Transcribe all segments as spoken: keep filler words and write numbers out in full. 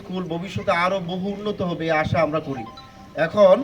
স্কুল ভবিষ্যতে আরও বহু উন্নত হবে, এই আশা আমরা করি। এখন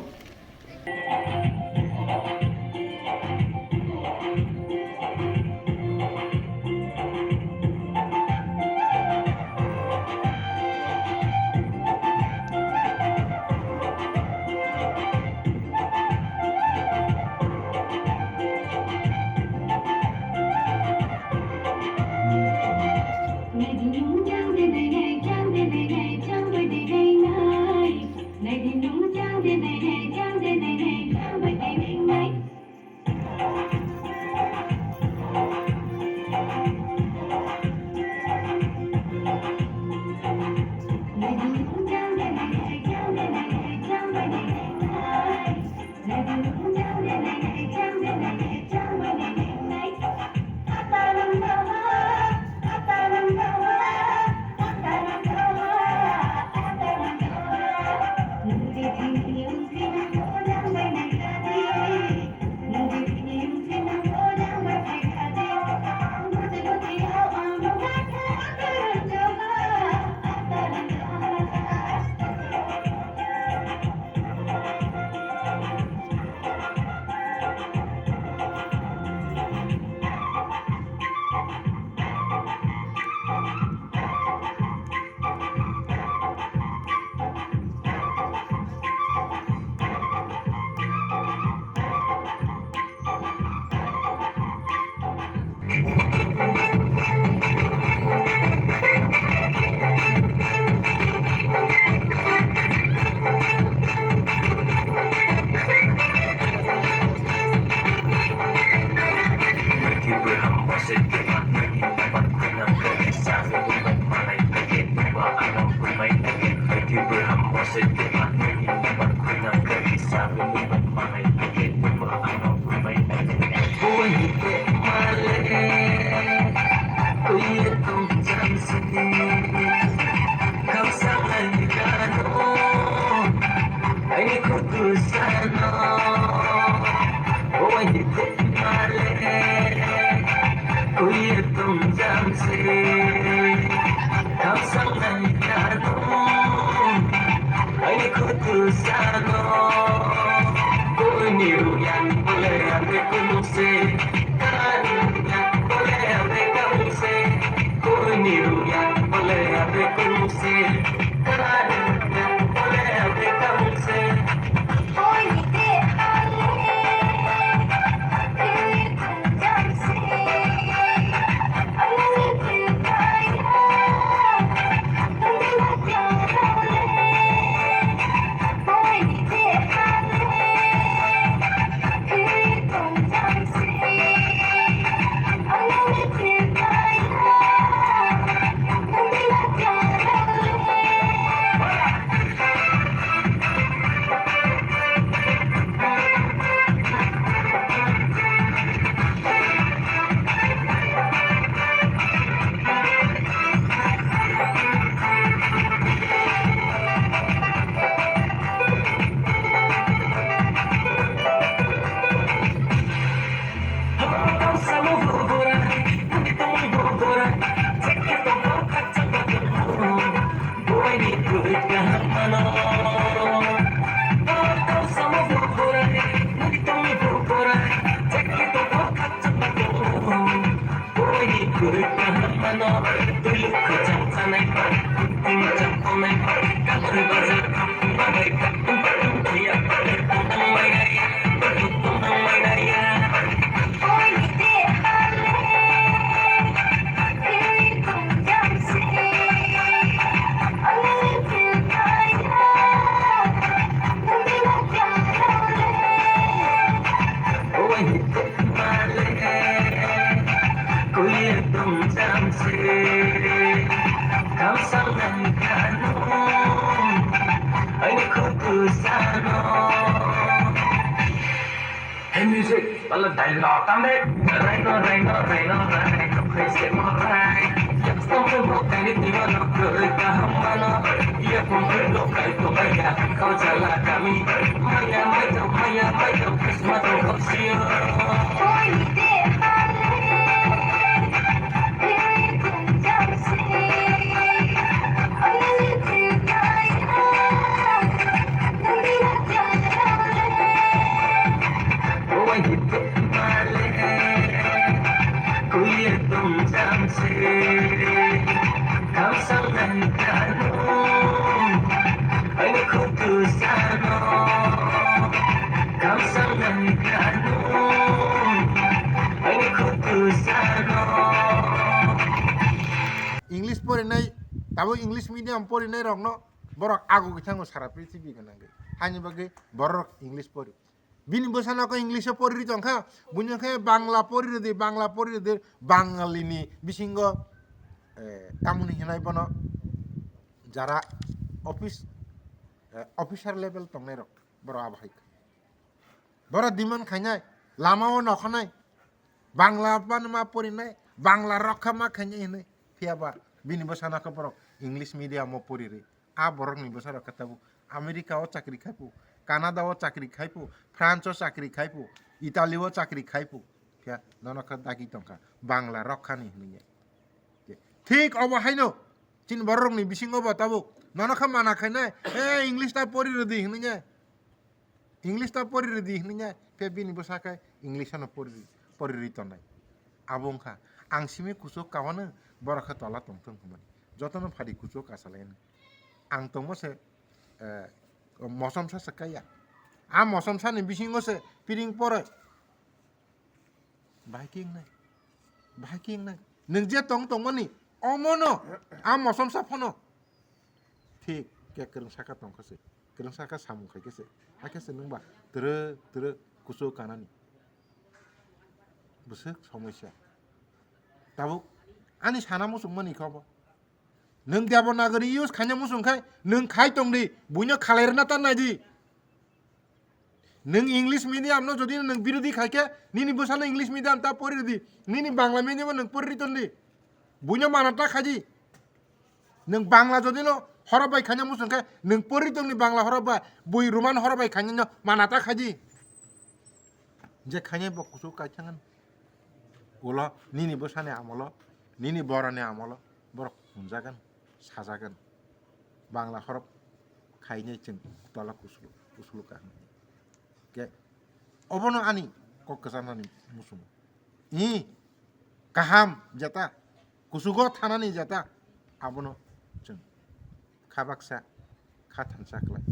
Hey music, pala dialogue tam de. Raino, raino, raino, raino, khaise mo rai. Stop mo kani tiwa no koi kaham mano. Iya pun koi no kai to kai ya kau jala kami. Maya, maya, maya, maya, Christmas ko sio. porinai, tabuk English medium porinai rokno borok ago gwi thango sara prithibi gwnangwi. Haini bagwi borok English pori. Bini bwsano khe English o poriri tongkha, buino khe Bangla poriri di, Bangla poriri di, Bangalini bisingo, eh, tamoni hinai bono jara office, eh, officer level tongnai rok borok abo hai kha. Borok demand khainai, lama o nokhanai, Bangla bano ma porinai, Bangla rokha ma khainai hinwi. Phiya ba bini bwsano khe borok English medium o poriri. A borokni bwsarok khe tabuk America o chakri khaipu, Canada o chakri khaipu, France o chakri khaipu, Italy o chakri khaipu. Phiya nono khe dagi tongkha, Bangla rokha ni hinwi. Thik obo haino chini bororokni bisingo bo tabuk nono khe mana khainai, "Eh, English ta pori rwdi," hinwi. "English ta pori rwdi," hinwi. Phiya bini bwsa khe English ano pori, pori rwi tongnai. Abo wngkha ang simi kuchuk kawano borok khe tola tongthung hwnmani. Jotono phadi kuchuk kasalaino. Ang tongmo se, eh, mosomsa se kaya. A mosomsani bisingo se piring poroi. Bahai khe wngnai? Bahai khe wngnai? Nwng je tong tongmani, omono, a mosomsa phano. Thik, khe kwrwng saka tongkha se. Kwrwng saka samung khai khe se. Hakhe se nwng ba twrwk twrwk kuchuk kanani. Bwswk somosya. Tabuk ani sana muchungmani khe obo. Nwng Devanagari use khaina muchung khai, nwng khai tongdi, buino khalai rwna ta naidi. Nwng English medium no jodi nwng birodi khai khe, nini bwsano English medium ta pori rwdi, nini Bangla medium o nwng pori rwi tondi. Buino mana ta khaidi. Nwng Bangla jodi no horop bai khaina muchung khe, nwng pori tongni Bangla horop bai, bui Roman horop bai khaina no mana ta khaidi. Je khainai bo kuchuk kai thangani. Ulo nini bwsani amolo, nini boroni amolo borok hwnjagan, sajagan. Bangla horop khainai chwng tola kuchuk, kuchuk ka hwnwi. Ke obono ani kok kwcharnani muchungo. I kaham jeta, kuchugo thanani jeta, abono chwng kha baksa, kha thansa khlai,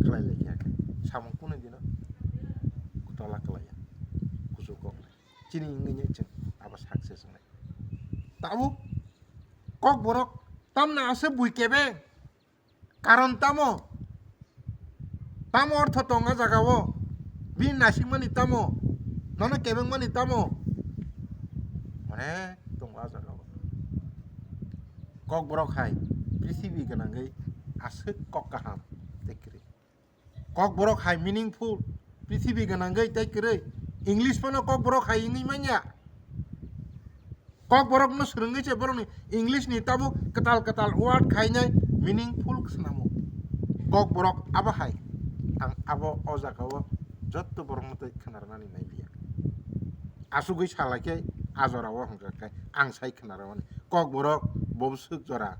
khlai lai khe, samung kunu dino tola klaiya, kuchuk kok lai. Chini wngwi chwng abo success wngnai. Tabuk kok borok tamna ase bui kebeng. Karon tamo? Tamo ortho tong a jaga o? Bini naisingmani tamo? Nono kebengmani tamo? Onek tongo a jaga o. Kokborok hai prithibi gwnangwi aswk kok kaham tei kwrwi. Kokborok hai meaningful, prithibi gwnangwi tei kwrwi. English phano kokborok hai wngwi manya. Kokborokno swrwngwi se borokni English ni tabuk kwtal kwtal word khainai meaningful khnamo. Kokborok abo hai. Ang abo o jaga o jotto borokno tei khwnarnani nai liya. Asugwi salai khe a jora o hwnkha khe ang sai khwnarmani. Kokborok bo bwswk jora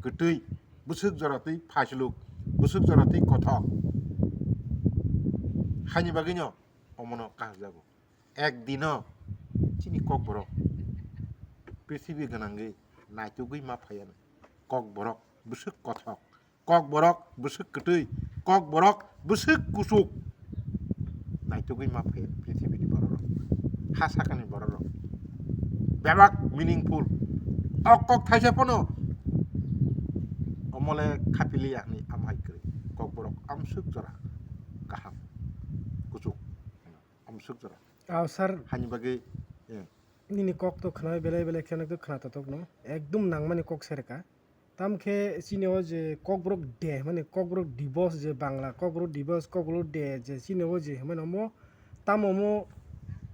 kwtwi, bwswk jora twi phaislup, bwswk jora twi kothok. Haini bagwino omono kahjago. Ek dino chini kokborok prithibi gwnangwi naitugwi ma phaiya. Kokborok bwswk kothok, kokborok bwswk kwtwi, kokborok bwswk kuchuk naitugwi ma phaiya prithibini bororok, ha sakani bororok. Bebak meaningful. O kok thaisa phano omole khapiliya hwnwi amhai kwrwi. Kokborok amswk jora kaham, kuchuk. Amswk jora. Aw, sir. Hani bagwi, eh. Nini kok to khnawi belai belai khe nokto khna totok no. Ekdum nangmani kok serka. Tam khe chini o je Kokborok Day, mane Kokborok Divos je Bangla, Kokborok Divos, Kokborok Day je chini o je hwnmano mo, tamo mo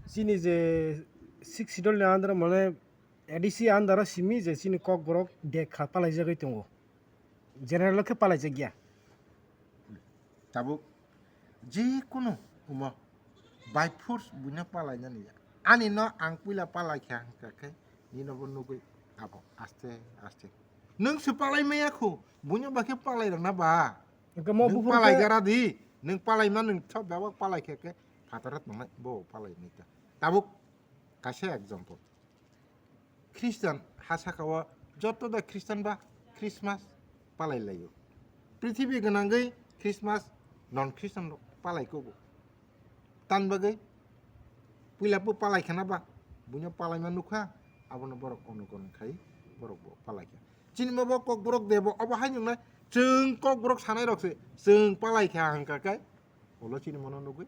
chini je Sixth Schedule ni under mane A D C under o simi je chini Kokborok Day kha palaijagwi tongo. General o khe palaijakya. Tabuk jikunu omo by force buino palainani ya. Ani no ang puila palai kha hwnkha khe nino bo nugwi abo aste aste. Nwng se palai maya khu, buino ba khe palai rwna ba. Hwnkhe mo nwng buphuru palai khe gara di, nwng palai ma nwng thok bebak palai khe khe phataro tongnai bo palai nai ta. Tabuk kaisa example. Christian ha saka o joto da Christian ba Christmas palai laio. Prithibi gwnangwi Christmas non Christian rok palai kobo. Tan bagwi puila bo palai khana ba buino palaima nukha, abono borok onukoron khai Borok bo palai kha. Chini mo bo Kokborok de bo obo hai nung nai. Chwng Kokborok sanai rok se chwng palai kha hwnkha khe. Ulo chini mono nugwi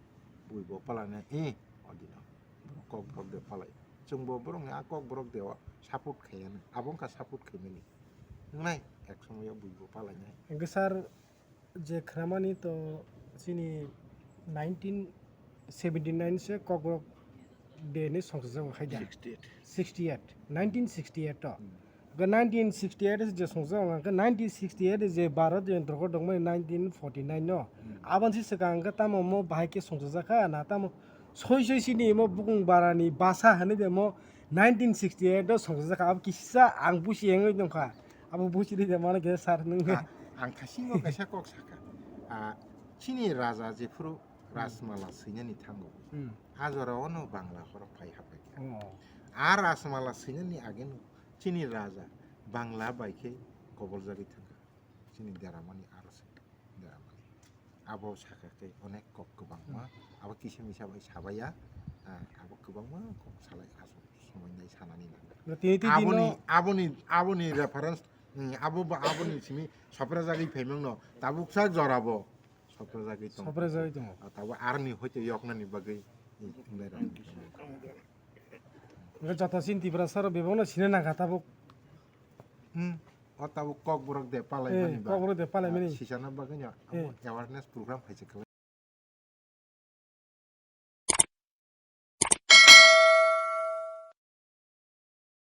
bui bo palai nai. Eh, odino. Kokborok de palai. Chwng bo borok ni a Kokborok de o support khai ya nai. Abo wngkha support khai mani. Nung nai ek somoyo bui bo palai nai. Hwnkhe sir, je khramani to chini nineteen seventy nine se Kokborok de ni songchajak hai da. Sixty eight. Sixty eight, nineteen sixty eight to. Hmm. Ga nineteen sixty eight je songchajak, ga nineteen sixty eight je Bharat je dorkor dongmani nineteen forty nine no. Hmm. Aboni swkang ga tamo mo bahai khe songchajak kha na tamo soi soi sini mo bukung barani basa hani de mo nineteen sixty eight o songchajak kha. Abo kisa ang busi engwi tongkha. Abo busi ri de mano khe sir nung. Ah, ang khasingo kaisa kok sakha. Ah, chini raja jephuru Rajmala swinani thango. Hmm. A jora ono Bangla khorok phai hapai kha. Oh. A Rajmala swinani ageno chini raja Bangla bai khe koboljagwi thangkha. Chini deramani aro se deramani. Abo sakha khe onek kok kwbangma. Hmm. Abo kisa misa bai sabaiya. Ah, abo kwbangma kok salai aswk somoi nai sanani nang. Tini tini aboni, no aboni, aboni reference, mm, abo ba, aboni simi soprajagwi phaimang no. Tabuk sak jora bo soprajagwi tong. Soprajagwi tongo. Ah, tabuk arni hoite yoknani bagwi, mm, berai. Hwnkhe joto chini Tiprasa rok bebak no sina nangkha tabuk. Hmm. O tabuk Kokborok de palai mani ba. Kokborok de palai mani. Ah, sisana bagwi no, eh, awareness program khaisa khlai.